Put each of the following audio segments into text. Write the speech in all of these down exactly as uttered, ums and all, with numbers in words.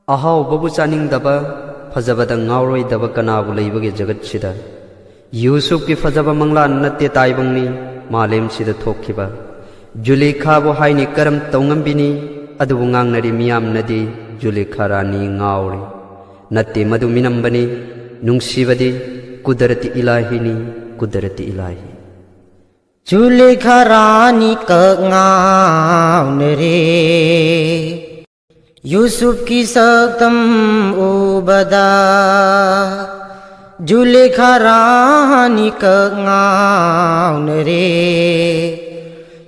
ꯑꯍꯥꯎꯕꯕꯨ ꯆꯥꯅꯤꯡꯗꯕ, ꯐꯖꯕꯗ ꯉꯥꯎꯔꯣꯏꯗꯕ ꯀꯅꯥꯕꯨ ꯂꯩꯕꯒꯦ ꯖꯒꯠꯁꯤꯗ? ꯌꯨꯁꯨꯞꯀꯤ ꯐꯖꯕ ꯃꯪꯂꯥꯟ ꯅꯠꯇꯦ ꯇꯥꯏꯕꯪꯅꯤ ꯃꯥꯂꯦꯝꯁꯤꯗ ꯊꯣꯛꯈꯤꯕ꯫ ꯖꯨꯂꯦꯈꯥꯕꯨ ꯍꯥꯏꯅꯤ ꯀꯔꯝ ꯇꯧꯉꯝꯕꯤꯅꯤ? ꯑꯗꯨꯕꯨ ꯉꯥꯡꯅꯔꯤ ꯃꯤꯌꯥꯝꯅꯗꯤ ꯖꯨꯂꯦꯈꯥ ꯔꯥꯅꯤ ꯉꯥꯎꯔꯦ꯫ ꯅꯠꯇꯦ, ꯃꯗꯨ ꯃꯤꯅꯝꯕꯅꯤ꯫ ꯅꯨꯡꯁꯤꯕꯗꯤ ꯀꯨꯗꯔꯇꯤ ꯏꯂꯥꯍꯤꯅꯤ, ꯀꯨꯗꯔꯇꯤ ꯏꯂꯥꯍꯤ꯫ ꯖꯨꯂꯦꯈꯥ ꯔꯥꯅꯤ ꯀꯛ ꯉꯥꯎꯅꯔꯦ꯫ ꯌꯨꯁꯨꯞꯀꯤ ꯁꯛꯇꯝ ꯎꯕꯗ ꯖꯨꯂꯦꯈꯥ ꯔꯥꯅꯤ ꯀꯛ ꯉꯥꯎꯅꯔꯦ꯫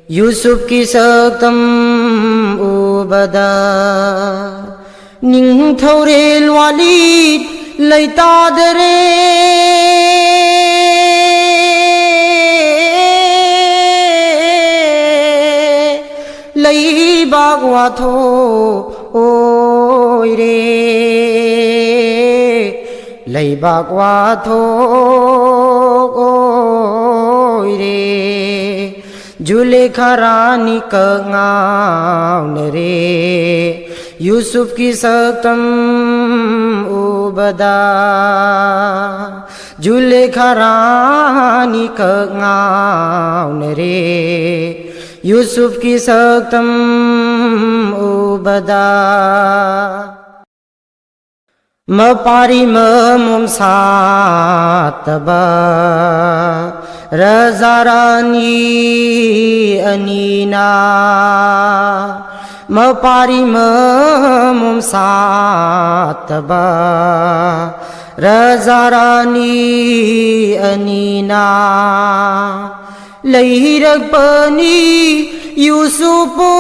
ꯌꯨꯁꯨꯞꯀꯤ ꯁꯛꯇꯝ ꯎꯕꯗ ꯅꯤꯡꯊꯧꯔꯦꯜ ꯋꯥꯂꯤ ꯂꯩꯇꯥꯗꯔꯦ꯫ ꯂꯩꯕꯥꯛ ꯋꯥꯊꯣꯛ ꯑꯣꯏꯔꯦ꯫ ꯂꯩꯕꯥꯛ ꯋꯥꯊꯣꯛ ꯑꯣꯏꯔꯦ꯫ ꯖꯨꯂꯦꯈꯥ ꯔꯥꯅꯤ ꯀꯛ ꯉꯥꯎꯅꯔꯦ꯫ ꯌꯨꯁꯨꯞꯀꯤ ꯁꯛꯇꯝ ꯎꯕꯗ ꯖꯨꯂꯦꯈꯥ ꯔꯥꯅꯤ ꯀꯛ ꯉꯥꯎꯅꯔꯦ꯫ ꯌꯨꯁꯨꯞꯀꯤ ꯁꯛꯇꯝ ꯎꯕꯗ ꯃꯄꯥꯔꯤ ꯃꯃꯣꯝ ꯁꯥꯠꯇꯕ ꯔꯖꯥ ꯔꯥꯅꯤ ꯑꯅꯤꯅ, ꯃꯄꯥꯔꯤ ꯃꯃꯣꯝ ꯁꯥꯠꯇꯕ ꯔꯖꯥ ꯔꯥꯅꯤ ꯑꯅꯤꯅ ꯂꯩꯔꯛꯄꯅꯤ ꯌꯨꯁꯨꯞꯄꯨ꯫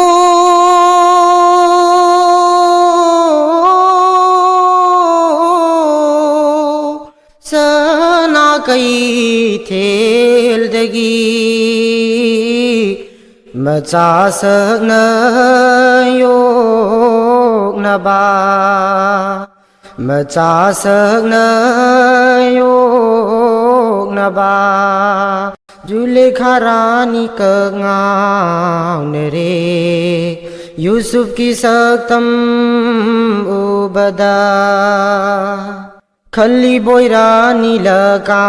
ꯁꯅꯥ ꯀꯩꯊꯦꯜꯗꯒꯤ ꯃꯆꯥ ꯁꯛꯅ ꯌꯣꯛꯅꯕ, ꯃꯆꯥ ꯁꯛꯅ ꯌꯣꯛꯅꯕ꯫ ꯖꯨꯂꯦꯈꯥ ꯔꯥꯅꯤ ꯀꯛ ꯉꯥꯎꯅꯔꯦ꯫ ꯌꯨꯁꯨꯞꯀꯤ ꯁꯛꯇꯝ ꯎꯕ ꯎꯕꯗ, ꯈꯜꯂꯤꯕꯣꯏꯔꯥ ꯅꯤꯜꯂꯀꯥꯅꯨꯡꯗ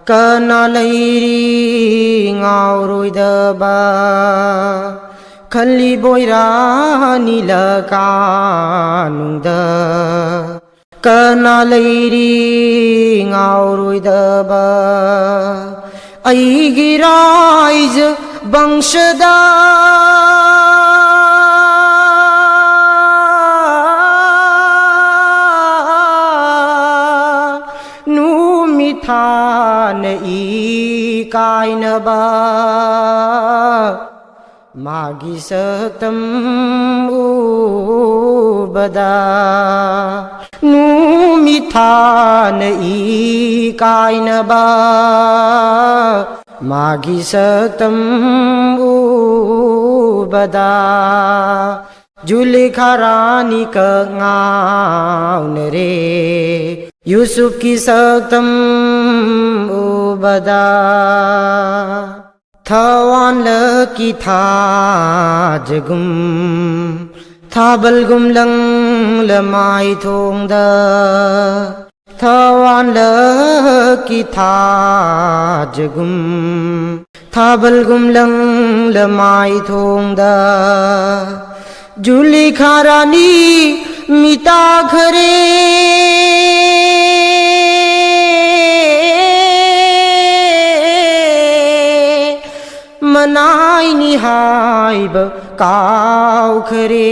ꯀꯅꯥ ꯂꯩꯔꯤ ꯉꯥꯎꯔꯣꯏꯗꯕ? ꯈꯜꯂꯤꯕꯣꯏꯔꯥ ꯅꯤꯜꯂꯀꯥꯅꯨꯡꯗ ꯀꯅꯥ ꯂꯩꯔꯤ ꯉꯥꯎꯔꯣꯏꯗꯕ? ꯑꯩꯒꯤ ꯔꯥꯏꯖ ꯕꯪꯁꯗ ꯅꯨꯃꯤꯠ ꯊꯥꯅ ꯏꯀꯥꯏꯅꯕ ꯃꯥꯒꯤ ꯁꯛꯇꯝ ꯎꯕꯗ, ꯅꯨꯃꯤꯠ ꯊꯥꯅ ꯏꯀꯥꯏꯅꯕ ꯃꯥꯒꯤ ꯁꯛꯇꯝ ꯎꯕꯗ, ꯖꯨꯂꯤꯈꯥ ꯔꯥꯅꯤ ꯀꯛ ꯉꯥꯎꯅꯔꯦ ꯌꯨꯁꯨꯞꯀꯤ ꯁꯛꯇꯝ ꯎꯕꯗ꯫ ꯊꯋꯥꯟꯂꯛꯀꯤ ꯊꯥꯖꯒꯨꯝ ꯊꯥꯕꯜꯒꯨꯝ ꯂꯪꯂ ꯃꯥꯏꯊꯣꯡꯗ, ꯊꯋꯥꯟꯂꯛꯀꯤ ꯊꯥꯖꯒꯨꯝ ꯊꯥꯕꯜꯒꯨꯝ ꯂꯪꯂ ꯃꯥꯏꯊꯣꯡꯗ, ꯖꯨꯂꯤꯈꯥ ꯔꯥꯅꯤ ꯃꯤꯇꯥꯈꯔꯦ꯫ ꯃꯅꯥꯏꯅꯤ ꯍꯥꯏꯕ ꯀꯥꯎꯈꯔꯦ,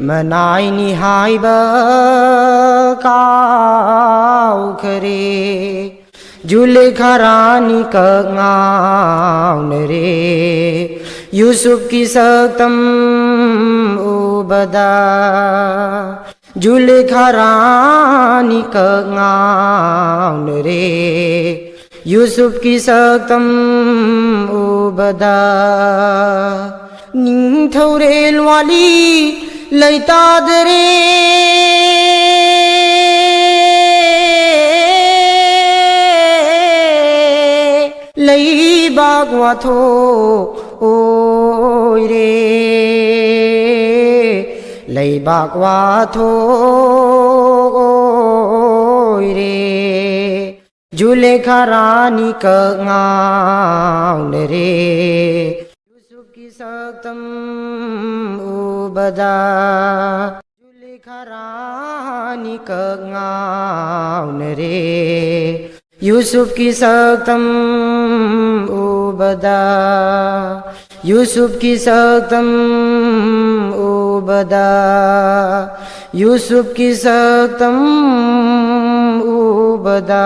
ꯃꯅꯥꯏꯅꯤ ꯍꯥꯏꯕ ꯀꯥꯎꯈꯔꯦ꯫ ꯖꯨꯂꯦꯈꯥ ꯔꯥꯅꯤ ꯀꯛ ꯉꯥꯎꯅꯔꯦ ꯌꯨꯁꯨꯞꯀꯤ ꯁꯛꯇꯝ ꯎꯕꯗ꯫ ꯖꯨꯂꯦꯈꯥ ꯔꯥꯅꯤ ꯀꯛ ꯉꯥꯎꯅꯔꯦ ꯌꯨꯁꯨꯞꯀꯤ ꯁꯛꯇꯝ ꯎꯕꯗ꯫ ꯅꯤꯡꯊꯧꯔꯦꯜ ꯋꯥꯂꯤ ꯂꯩꯇꯥꯗꯔꯦ, ꯂꯩꯕꯥꯛ ꯋꯥꯊꯣꯛ ꯑꯣꯏꯔꯦ, ꯂꯩꯕꯥꯛ ꯋꯥꯊꯣꯛ ꯑꯣꯏꯔꯦ꯫ ꯖꯨꯂꯦꯈꯥ ꯔꯥꯅꯤ ꯀꯛ ꯉꯥꯎꯅꯔꯦ꯫ ꯌꯨꯁꯨꯞꯀꯤ ꯁꯛꯇꯝ ꯎꯕꯗ ꯖꯨꯂꯦꯈꯥ ꯔꯥꯅꯤ ꯀꯛ ꯉꯥꯎꯅꯔꯦ꯫ ꯌꯨꯁꯨꯞꯀꯤ ꯁꯛꯇꯝ ꯎꯕꯗ, ꯌꯨꯁꯨꯞꯀꯤ ꯁꯛꯇꯝ ꯎꯕꯗ, ꯌꯨꯁꯨꯞꯀꯤ ꯁꯛꯇꯝ ꯎꯕꯗ꯫